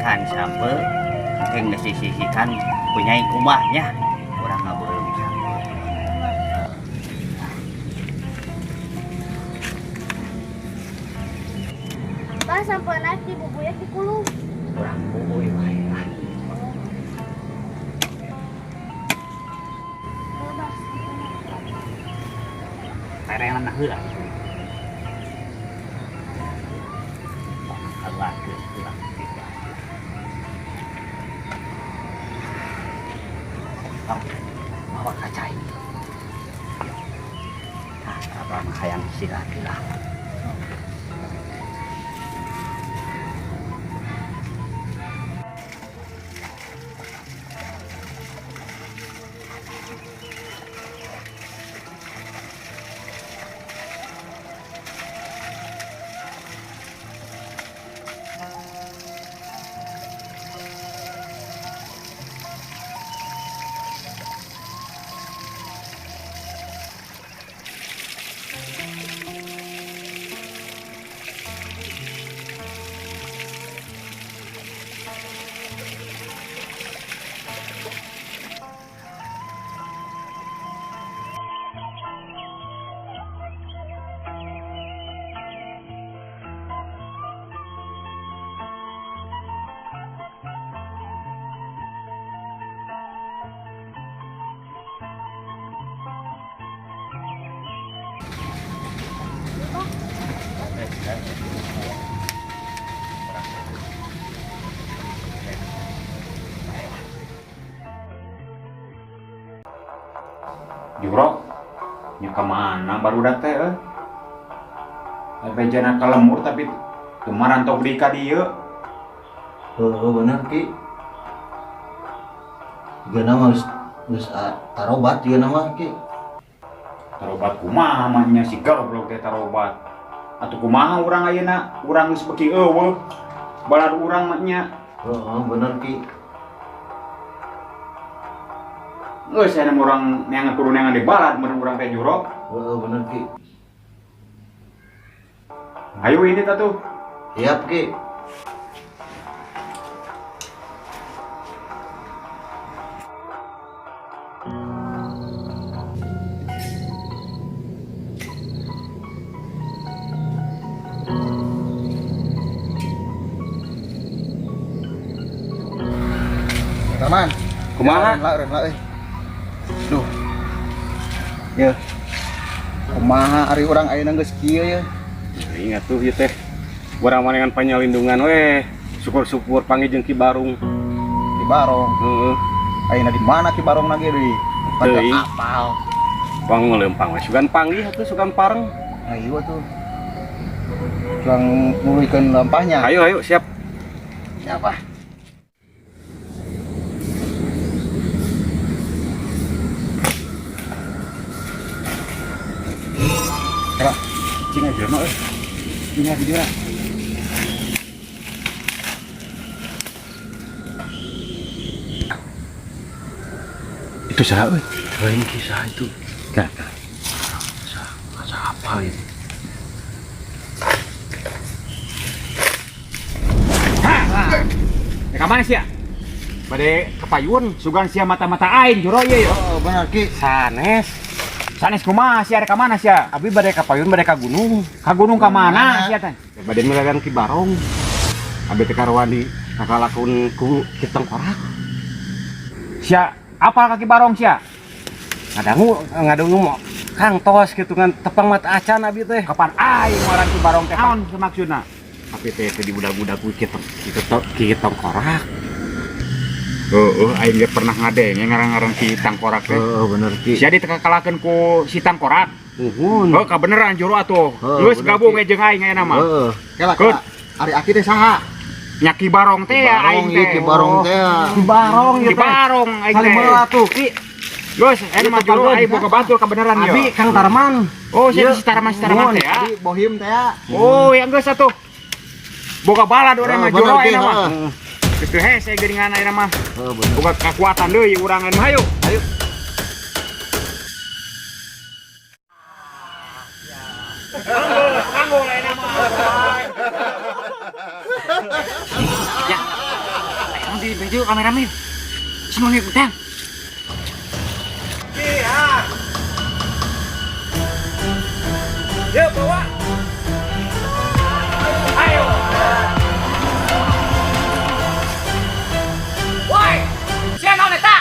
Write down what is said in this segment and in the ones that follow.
Sisihkan sampeu, engke geus disisihkan ku Nyai kumaha nya. Urang ngabeureum sampeu. Bah, sampeuna dibubuy dikulub. Urang bubuy wae lah. Bah. Terean heula. Allah heula. Oh, mawa ka cai. Tah, abah mah hayang istirahat heula. Juro, nya ka mana barudak teh euy? Bejana ka lembur tapi teu marantok deui ka dieu. Heuh, bener Ki. Jigana mah geus tarobat jigana mah Ki. Tarobat kumaha mah nya si goblok teh tarobat. Atuh kumaha urang ayeuna? Urang geus beuki eueuh. Balad urang mah nya. Heeh, bener Ki. Geus aya urang neangan kudu neangan di balad mun urang teh juro. Heeh, bener Ki. Ayo ini tatuh. Siap Ki. Taman. Kumaha? Renla, renla euy. Duh. Yeuh. Kumaha ari urang ayeuna geus kieu yeuh. Ingat tuh ieu teh. Urang mah dengan panyalindungan weh. Syukur-syukur panggih jeung Ki Barong. Ki Barong. Heeh. Ayeuna di mana Ki Barong na ge deui? Teuing. Apal. Pang ngelempang we sugan panggih atuh sugan pareng. Ayo atuh. Urang nuluykeun lampahnya. Ayo ayo siap. Siapa? Kira, cing aja jelema euy. Cing aja jelema. Itu saha euy? Lain kisah itu. Nah, nah. Saha apa ini? Ha! Ya ka mana sia? Bade kepayun sugan sia mata-mata aing juro ieu yo. Oh, bener Ki. Sanes. Sanes kumaha sia rek ka mana sia? Abi bade ka payun bade ka gunung. Ka gunung ka mana sia teh? Bade milarian Ki Barong. Abi teh karuan di kakalakun ku Ki Tengkorak. Sia apal ka Ki Barong sia? Ngadangu, ngadungu mau Kang tos gitu kan tepang mata acan abi teh. Kapan aing ngaran Ki Barong teh naon maksudna? Tapi teh teh dibudak-budak ku Ki Tengkorak. Heeh, aing ge pernah ngadenge ngaran-ngaran Ki Tengkorak teh. Heeh, bener Ki. Sia ditekakalakeun ku si Tengkorak. Nuhun. Heuh, kabeneran juru atuh. Heeh, Geus bener, gabung Ki. we jeung aing ayeuna mah. Heeh. Kela, Keun. kela. Ari aki teh saha? Nya Ki Barong teh ya Ki Barong, aing ieu teh. Ki Barong teh. Ki Barong ieu Ki teh. Barong aing Saling teh. meula tuh Ki. Geus, ayeuna mah juru aing boga batur kabeneran ieu. Abi Kang Tarman. Oh, sia si Tarman, si Tarman teh ya. Abi bohim teh ya. Oh, yang geus atuh. Boga balad urang mah Heeh, juru bener, Ki, ayeuna mah. heeh. Geus teu hese geuningan ayeuna mah. Heeh, bener. Boga kakuatan deui urang ayeuna mah hayu. Ayo. Kanggo ayeuna mah. Ya, Baju kameramen. Semua ngikutan. Iya. Yuk bawa. Ayo. Woi, sia naon eta?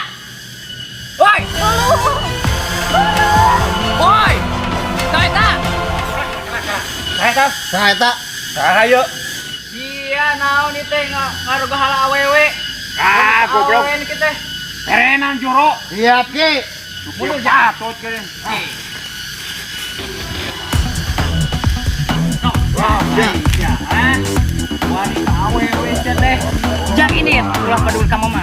Woi. Woi. Tah eta. Saya tahu. Saha eta? Saha yuk. Sia naon ieu teh ngaroga hala awewe. Ah, goblok. Awewe ni teh. Terenan juro. Siap Ki. Mun jatuh ke. Ya, ah. Wani ka awewe sia teh. Jang ini ulah peduli ka mama.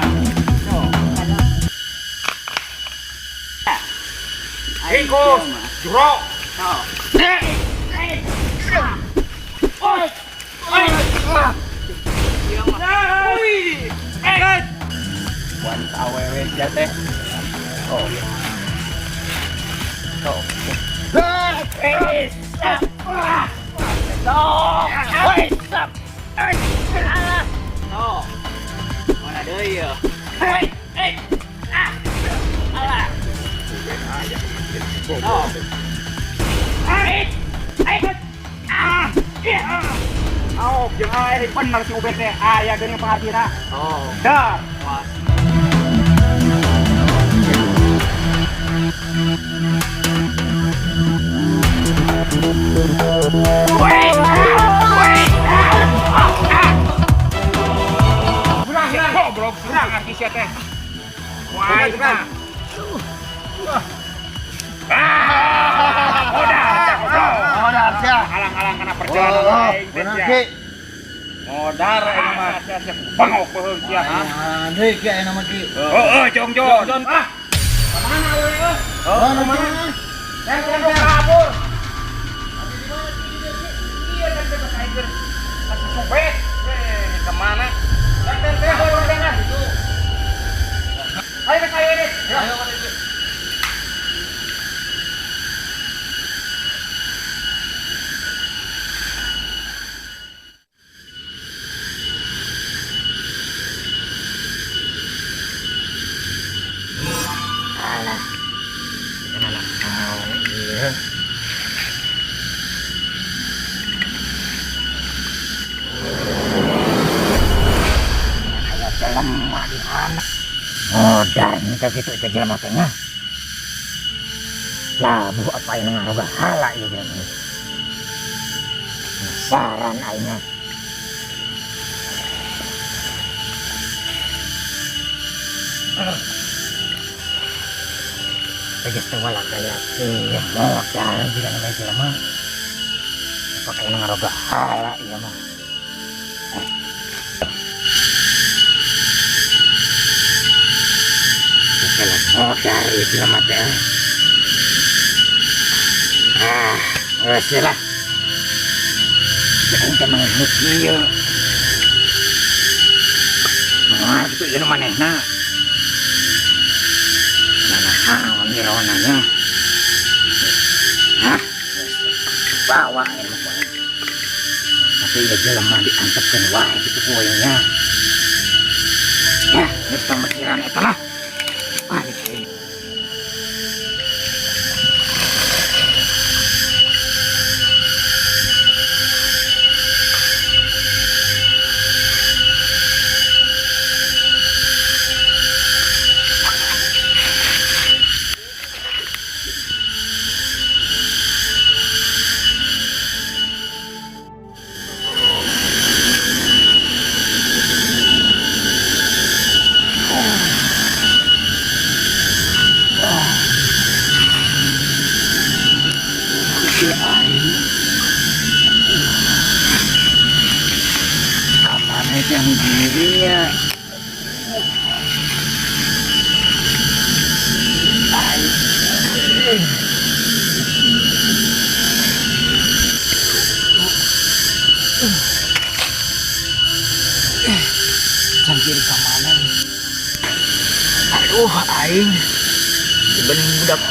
Ingkus, juro. Wani ka awewe sia teh. Oh. Oh. Oh. Mana deui ya? Hei, hei. Ah. Alah. Oh. Hei. Hei. Ah. Oh, jeung aing bener si Ubed teh aya geuning pangartina. Oh. Dah. Wah. Goblok, surang arti sia teh. Wah, mah. Ah, udah, goblok. Modar sia. Alang-alang kana perjalanan Oh, aing teh bener sia. Ki. Modar aing mah. Sia bangok beuheung sia. Ah, deui Ki aya nama Ki. Heeh, jong jon. Ah. Kemana we euy? Oh, mana? Yang goblok kabur. Iya kan teh pas aing pas supet. Eh, kemana? Teh teh teh. Ayo ke saya ini. Ayo. Modar minta gitu itu jelema teh nya. Labuh apa yang ngaroga hala ieu jelema. Penasaran aing mah. Tegas teh wala kaya ieu modar jika namanya jelema. Apa kayak ngaroga hala ieu mah. Modar ieu jelema teh. Ah, geus lah. Aing teh maneh nu kieu. Moal kitu ieu manehna. Mana haon jerona nya. Hah? Bawa ieu mah poe. Tapi ieu jelema diantepkeun wae kitu ku aing nya. Ya, geus pamikiran eta lah. Ah, gitu. Kamana yang dirinya? Cangkir kamana nih? Aduh, aing dibanding budak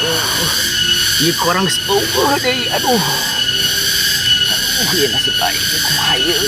ieu korang geus eueuh deui. Aduh. Aduh, ieu nasib aing teh kumaha ieu?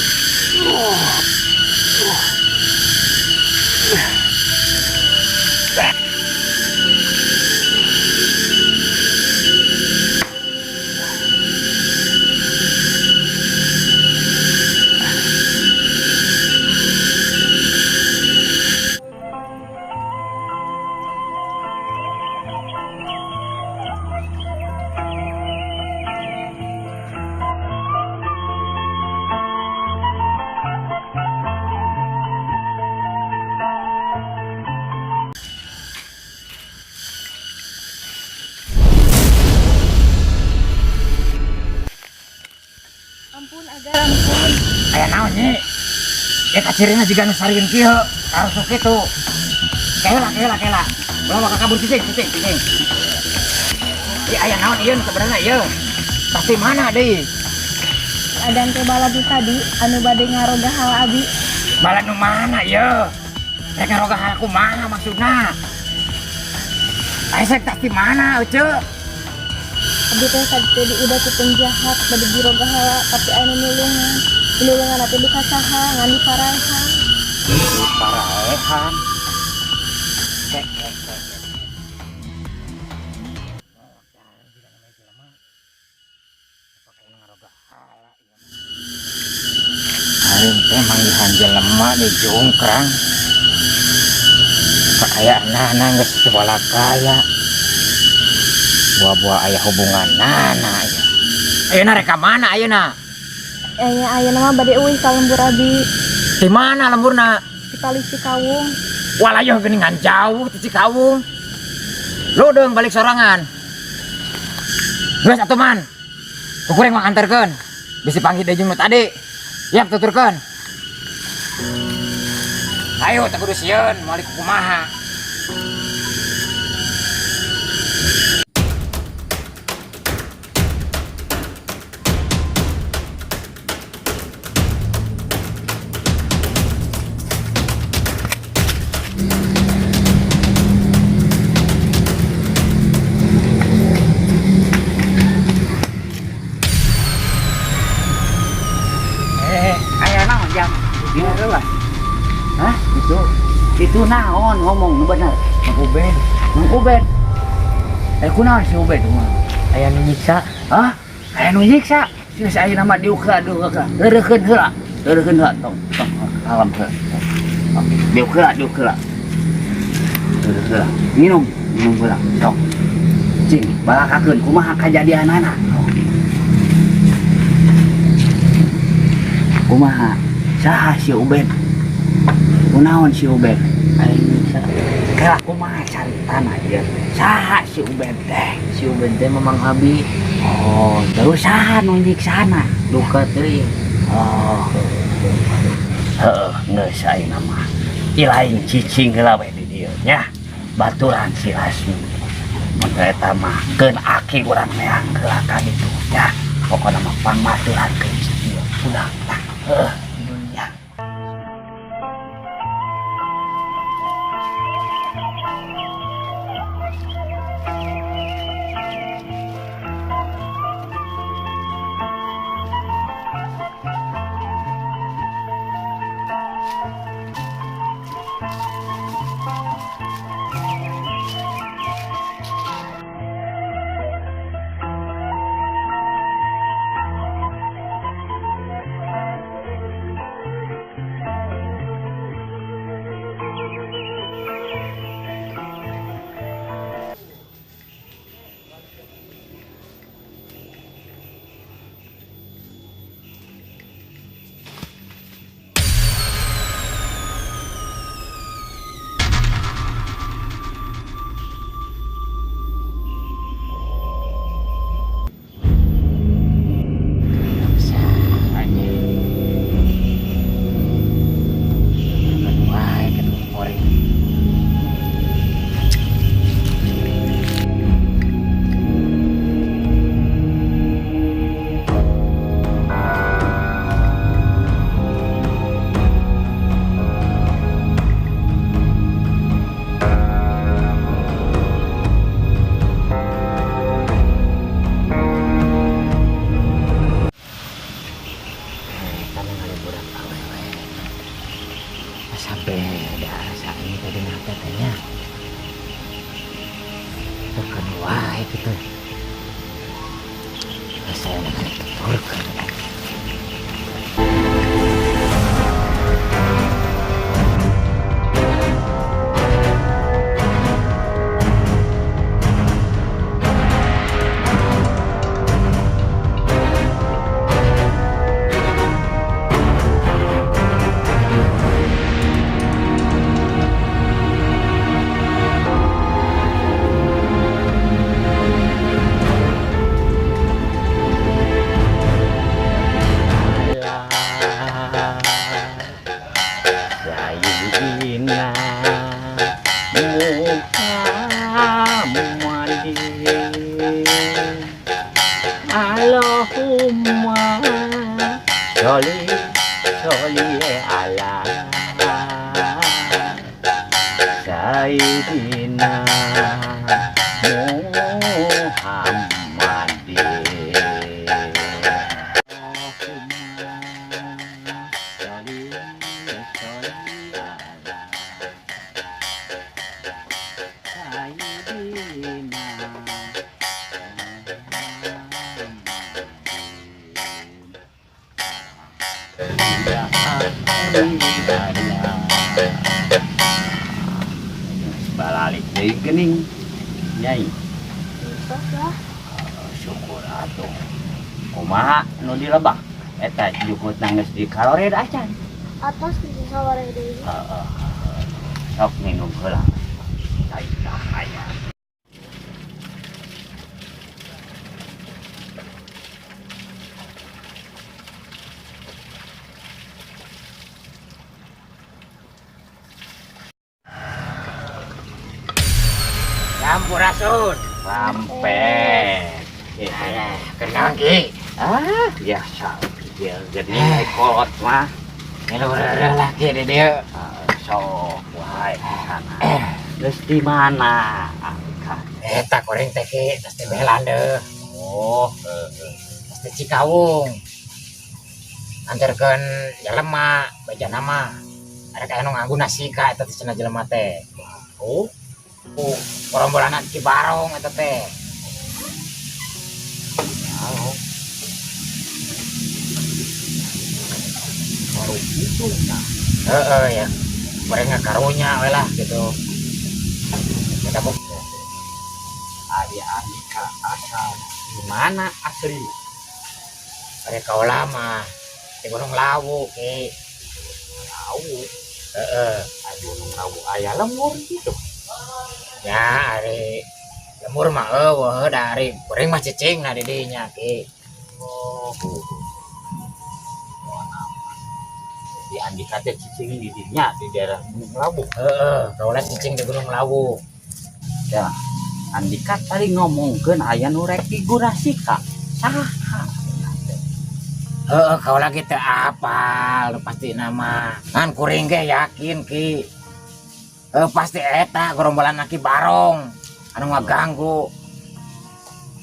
Aya naon nyi? Ya kacirina jiga nu sarieun kieu, karusuk kitu. Kela kela kela. Ulah waka kabur cicing cicing cicing. Ieu aya naon ieu sebenarnya ieu? Pasti mana deui? Adan teh balad nu tadi anu bade ngaroga hala abi. Balad nu mana ieu? Rek ngaroga hala kumaha maksudna? Aisek tas di mana ece? Abi teh tadi teh diudah ku penjahat bade diroga hala tapi aya nu nulungan. Nulungan teh duka saha ngan diparaehan. Diparaehan. Cek cek cek. Aing teh manggihan jelema di jungkrang. Kakayaanana geus teu kaya. Buah-buah aya hubunganana ieu. Ayeuna rek ka mana ayeuna? Aya ayeuna mah bade euih ka lembur abi. Di mana lemburna? Di palih Cikawung. Walayuh geuningan jauh ti Cikawung. Lu deung balik sorangan. Geus atuh man. Ku kuring mah anterkeun. Bisi panggih deui jeung nu tadi. Yap tuturkeun. Ayo teu kudu sieun moal kumaha. Aya naon jam? Ieu lah. Hah? Itu itu naon ngomong nu bener? Mang Ubed. Mang Ubed. Kunaon si Ubed mah? Aya nu nyiksa. Hah? Aya nu nyiksa? Geus ayeuna mah diukeun diukeun. Leurekeun heula. Leurekeun heula tong tong alam heula. Diuk heula, diuk heula. Leureuk heula. Minum, minum heula. Sok. Cing, balakakeun kumaha kajadianana. Kumaha? Saha si Ubed? Kunaon si Ubed? Aing nyiksa. Kela kumaha caritana ieu? Saha si Ubed teh? Si Ubed teh mamang abi. Oh, terus saha nu nyiksana? Duka teuing. Oh. Heeh, geus ayeuna mah. Ilaing cicing heula we di dieu nya. Baturan si Lasmi. Mun eta mah keun aki urang neang heula ka ditu nya. Pokona mah pangmaturankeun si ieu. Ulah tah. Heeh. Ya. Allahumma sholli sholli ala Sayyidina Muhammadin. Allahumma sholli sholli ala Sayyidina Muhammadin. Ya akhirana. Balalik deui geuning Nyai. Sok lah. Syukur atuh. Kumaha nu di lebak? Eta jukut geus di kalored acan. Atos di saware deui. Heeh. Sok minum heula. Cai aya. Sampurasun. Sampai. Alah, kenang Ki. Ah, biasa. Ya, jadi kolot mah. Ngilu reureuh lah Ki di dieu. Sok wae di sana. Geus di mana? Eta kuring teh Ki, tos di Belanda. Oh, Tos di Cikawung. Anterkeun jelema bejana mah. Ada kaya nu nganggo nasika eta teh cenah jelema teh. Oh, Ku gerombolan Ki Barong eta teh. Baru itu nah. Heeh ya. Kuring karunya we lah gitu. Kita buk Ari Andika asal di mana asli? Ari kaula mah di Gunung Lawu Ki. Lawu. Heeh. Ari Gunung Lawu aya lembur gitu. Ya ari lembur mah eueuh da ari kuring mah cicing na di dinya Ki. Oh. Oh, nama. Jadi Andika teh cicing di dinya di daerah Gunung Lawu. Heeh, kaula cicing di Gunung Lawu. Ya, Andika tadi ngomongkeun aya nu rek digurasika. Saha? Heeh, kaula ge teu apal nu pasti nama. Ngan kuring ge yakin Ki. Pasti eta gerombolan Ki Barong anu ngaganggu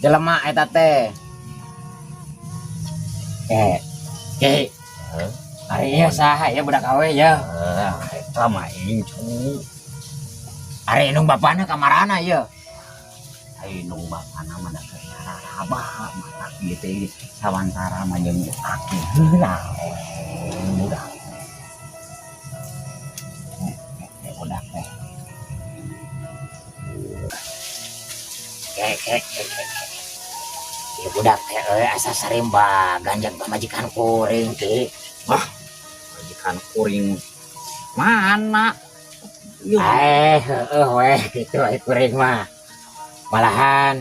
jelema eta teh. Ki. Ari ieu saha ya budak awe ya? Eta mah incu. Ari indung bapana ka marana ieu? Ari indung bapana mah da keur nyararaba matak ieu teh sawantara mah jeung aki heula. Budak. Budak teh. Ke ke ke ke. Ieu budak teh euy asa sarimba ganjang pamajikan kuring Ki. Wah, pamajikan kuring mana? Heeh weh kitu ai kuring mah. Malahan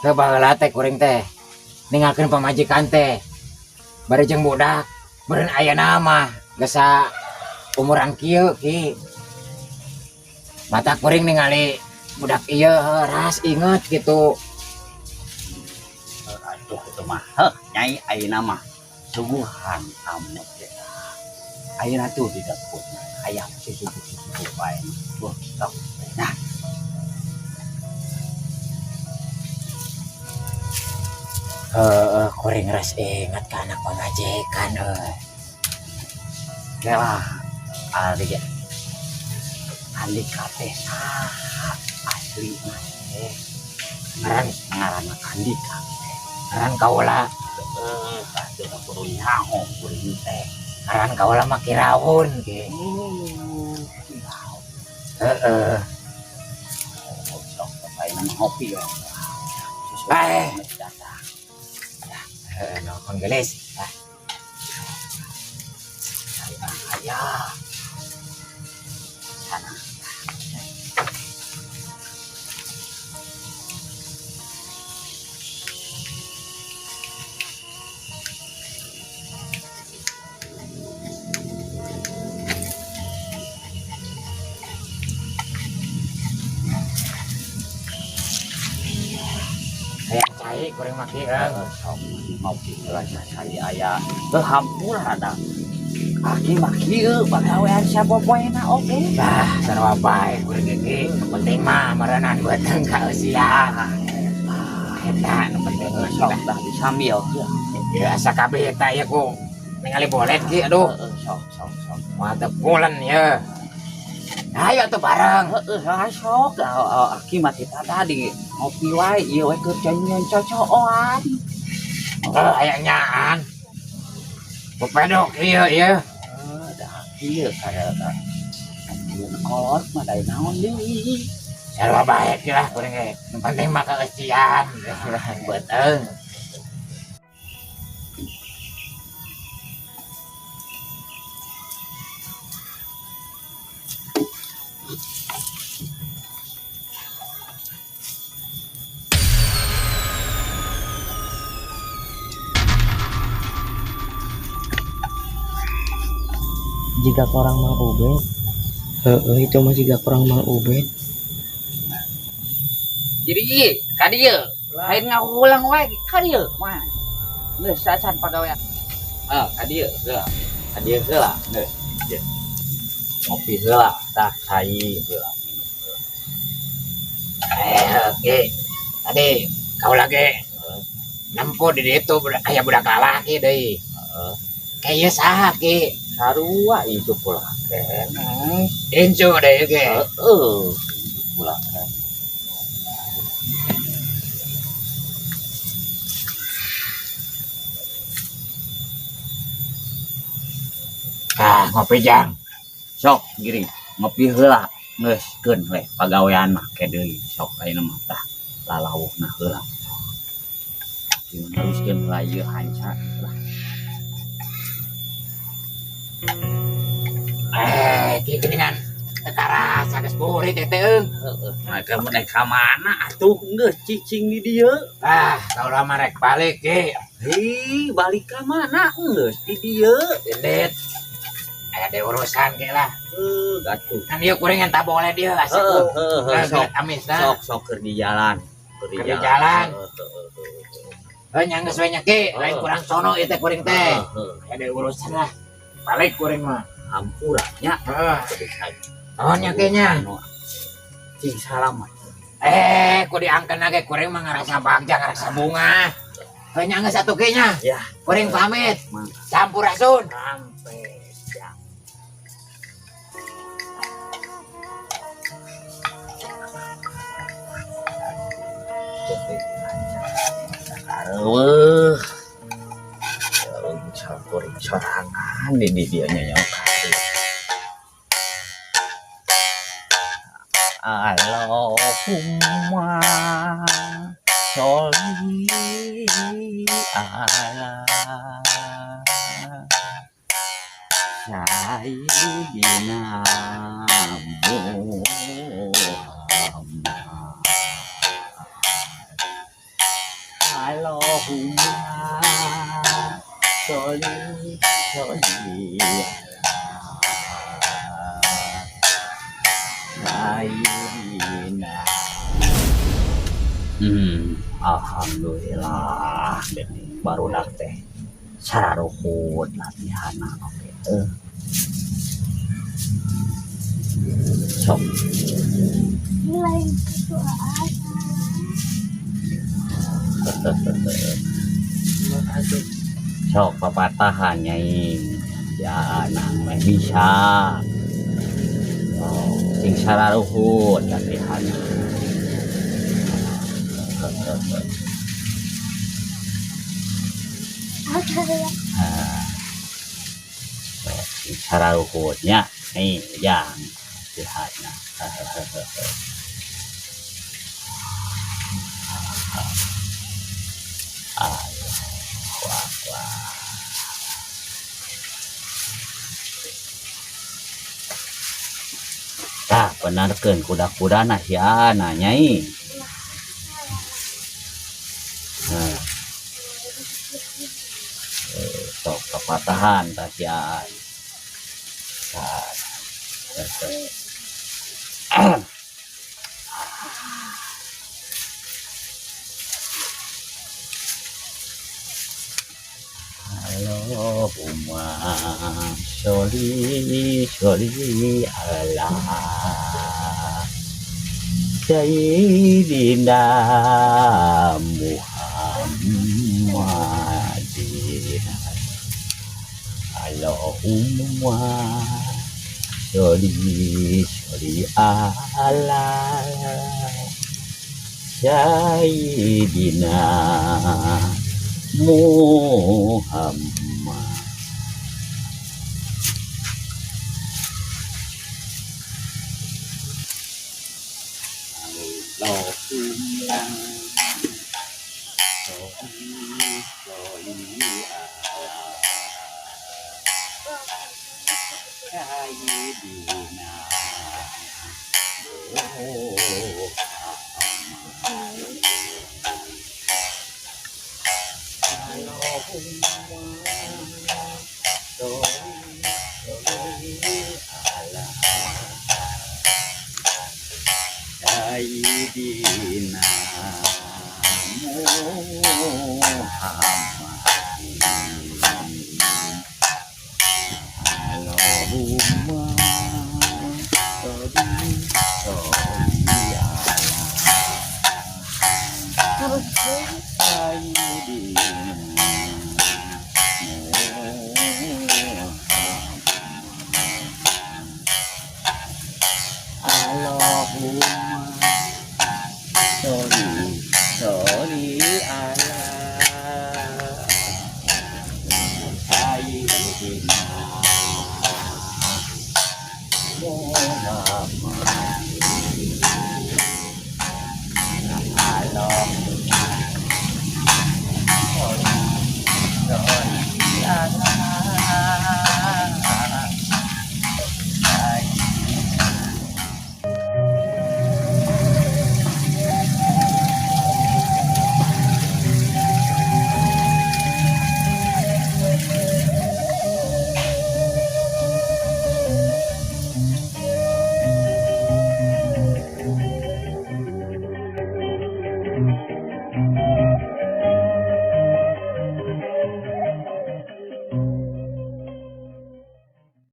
teu baheula teh kuring teh ninggalkeun pamajikan teh. Bari jeung budak, beureun ayeuna mah geus umuran kieu Ki. Mata kuring ningali budak ieu ras inget gitu. Aduh kitu mah. Heuh, Nyai ayeuna mah suguhan kamu teh. Ayeuna tuh di dapur aya susu-susu bae. Wah, sok. Nah. Heeh, kuring ras inget ka anak pamajikan euy. Gelah, ari Andika teh saha asli mah teh? Ngaran ngaranna Andika. Ngaran kaula. Heeh, tah teu kudu nyaho kuring teh. Ngaran kaula mah Kirawun ge. Kirawun. Heeh. Oh, sok bae mah ngopi we. Susu. Bae. Datang. Heeh, nuhun geulis. Ah. Aya. Sana. Hayang cai kuring kuring mah ki. Sok ngopi heula sasari aya. Heuh hampura da. Aki mah kieu pagawean sapopoena oge. Bah, sarua bae kuring ge. Nu penting mah meureunan beuteung kaeusian. Eta nu penting. Sok dah disambil. Ya asa kabeh eta ieu ku ningali bolet ki aduh. Heeh, sok sok sok. Moal teu pulen ye. Ayo tuh bareng. Heeh, sok aki mah tita tadi ngopi wae ieu we keur nyanyian cocoan. Oh, aya nyaan. Pepedok ieu ieu. Heuh, da kieu kada. Ieu kolot mah da naon deui. Sarua bae ki lah kuring ge. Nu penting mah kaeusian. Beuteung. Jika kurang Mang Ubed. Heeh, itu mah jika kurang Mang Ubed. Jadi ieu ka dieu lain ngahulang wae ka dieu mah. Geus sacan pagawean. Ah, ka dieu heula. Ka dieu heula geus. Ieu. Ngopi heula tah cai heula minum heula. Oke. Tadi kau lagi nempo di ditu aya budak lalaki deui. Heeh. Kayak saha ki? Sarua incu pula keneh. Incu deui ge. Heeh, incu pula keneh. Ah, ngopi jang. Sok giri, ngopi heula geus keun we pagawean mah ke deui sok ayeuna mah tah lalawuhna heula. Ieu neruskeun heula ieu hanca lah. Ki geuningan teu karasa geus burit teh teh. Heeh, mah kamu naik ka mana atuh geus cicing di dieu. Ah, kaula mah rek balik ki. Hei, balik ka mana geus di dieu? Indit. Aya deui urusan ki lah. Heuh, gatuh. Kan ieu kuring yang tak boleh dia asa ku. Heeh, heeh, sok. Amis dah. Sok sok keur di jalan. Keur Keur di jalan. Heeh, heeh, heeh. Heuh, nya geus we nya ki, lain kurang sono ieu teh kuring teh. Heeh. Aya deui urusan lah. Balik kuring mah. Hampura nya. Heeh. Naon nya ki nya? Cing salam. Ku diangkeun ge kuring mah ngarasa bagja, ngarasa bunga. Heuh, nya geus atuh ki nya. Ya. Kuring pamit. Mangga. Sampurasun. Sampai. Areueuh. Kuring sorangan di dieu nya nya. Allahumma sholli ala sayyidina Muhammad. Allahumma sholli sholli sayyidina. Alhamdulillah barudak teh sararuhut latihanna oke. Sok. Nilai itu Sok papatahan nyai. Ya nang meh bisa. Oh, sing sararuhut latihanna. Sararuhutnya nih yang latihanna. Ayo, wah, wah. Tah, benarkeun kuda-kudana si Ana nyai. Nah. Sok kepatahan tah si Ana. Tah. Allahumma sholli sholli ala Sayyidina Muhammadin. Allahumma sholli sholli ala Sayyidina Muhammad. Allahumma sholli sholli ala Sayyidina Muhammad. Allahumma sholli sholli ala Sayyidina Muhammad.